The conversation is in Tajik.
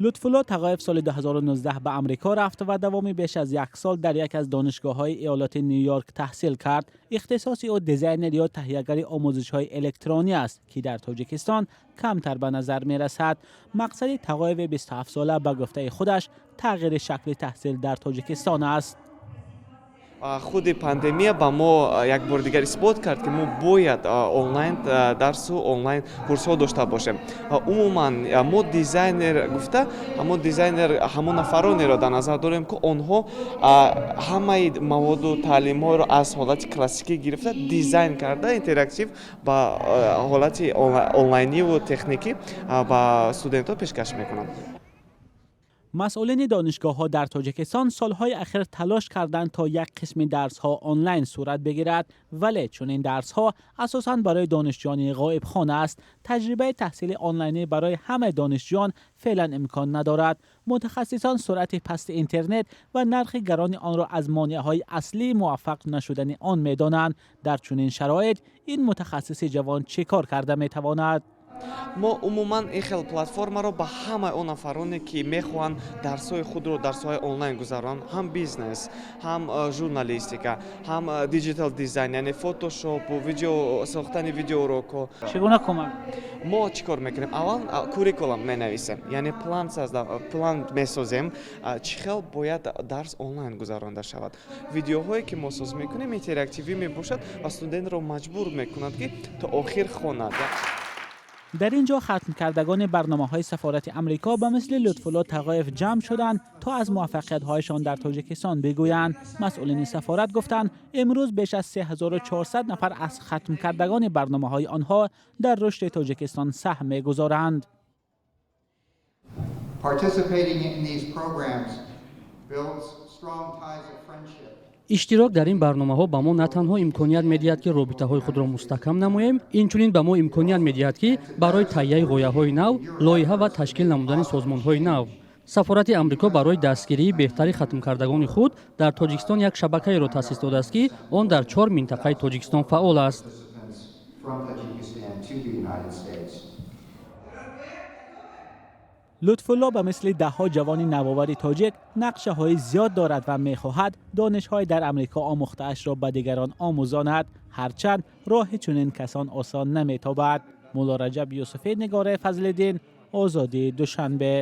Лутфулло Тағоев соли 2019 ба Амрико рафт ва давоми беш аз як сол дар яке аз донишгоҳҳои иёлоти Ню-Йорк таҳсил кард. Ихтисоси ӯ дизайнер ё таҳиягари омӯзишҳои электронӣ аст, ки дар Тоҷикистон камтар ба назар мерасад. Мақсади Тағоеви 27сола, ба гуфтаи худаш, тағйири шакли таҳсил дар Тоҷикистон аст. Худи пандемия ба мо як бори дигар исбот кард, ки мо бояд онлайн дарсу онлайн курсҳо дошта бошем. Умуман, мо дизайнер гуфта, ҳамон дизайнер, ҳамон нафаронеро дар назар дорем, ки онҳо ҳамаи маводу таълимҳоро аз ҳолати классикӣ гирифта, дизайн карда, интерактив ба ҳолати онлайниву техникӣ ба студентҳо пешкаш мекунанд. Масъулини донишгоҳҳо дар Тоҷикистон солҳои ахир талош карданд, то як қисми дарсҳо онлайн сурат бигирад, вале чунин дарсҳо асосан барои донишҷӯёни ғоибхон аст. Таҷрибаи таҳсили онлайнӣ барои ҳамаи донишҷӯён феълан имкон надорад. Мутахассисон суръати пасти интернет ва нархи гарони онро аз монеаҳои аслии муваффақ нашудани он медонанд. Дар чунин шароит ин мутахассиси ҷавон чӣ кор карда метавонад? Мо умуман ин хел платформаро ба ҳамаи он нафароне, ки мехоҳанд дарсҳои худро дар соҳаи онлайн гузаронанд, ҳам бизнес, ҳам журналистика, ҳам digital дизайн, яъне фотошопу видео сохтани видеоурокҳо. Чӣ гуна кӯмак? Мо чӣ кор мекунем? Аввал curriculum менависем, яъне план месозем, чӣ хел бояд дарс онлайн гузаронда шавад. Видеоҳое, ки мо соз мекунем, интерактивӣ мебошад ва студентро маҷбур мекунад, ки то охир хонад. Дар ин ҷо хатмкардагони барномаҳои сафорати Амрико ба мисли Лутфулло Тағоев ҷамъ шуданд, то аз муваффақиятҳояшон дар Тоҷикистон бигӯянд. Масъулини сафорат гуфтанд, имрӯз беш аз 3400 нафар аз хатмкардагони барномаҳои онҳо дар рушди Тоҷикистон саҳм мегузоранд. Participating in these programs builds strong ties of friendship. Иштирок дар ин барномаҳо ба мо на танҳо имконият медиҳад, ки робитаҳои худро мустаҳкам намоем, инчунин ба мо имконият медиҳад, ки барои таҳияи ғояҳои нав, лоиҳа ва ташкил намудани созмонҳои нав. Сафорати Амрико барои дастгирии беҳтари хатмкардагони худ дар Тоҷикистон як шабакаеро таъсис додааст, ки он дар чор минтақаи Тоҷикистон фаъол аст. From Tajikistan to the United States. Лутфулло ба мисли даҳҳо ҷавони навовари тоҷик нақшаҳои зиёд дорад ва мехоҳад донишҳои дар Амрико омӯхтаашро ба дигарон омӯзонад, ҳарчанд роҳи чунин касон осон наметобад. Мулло Раҷаб Юсуфӣ, Нигораи Фазлиддин, Озодӣ, Душанбе.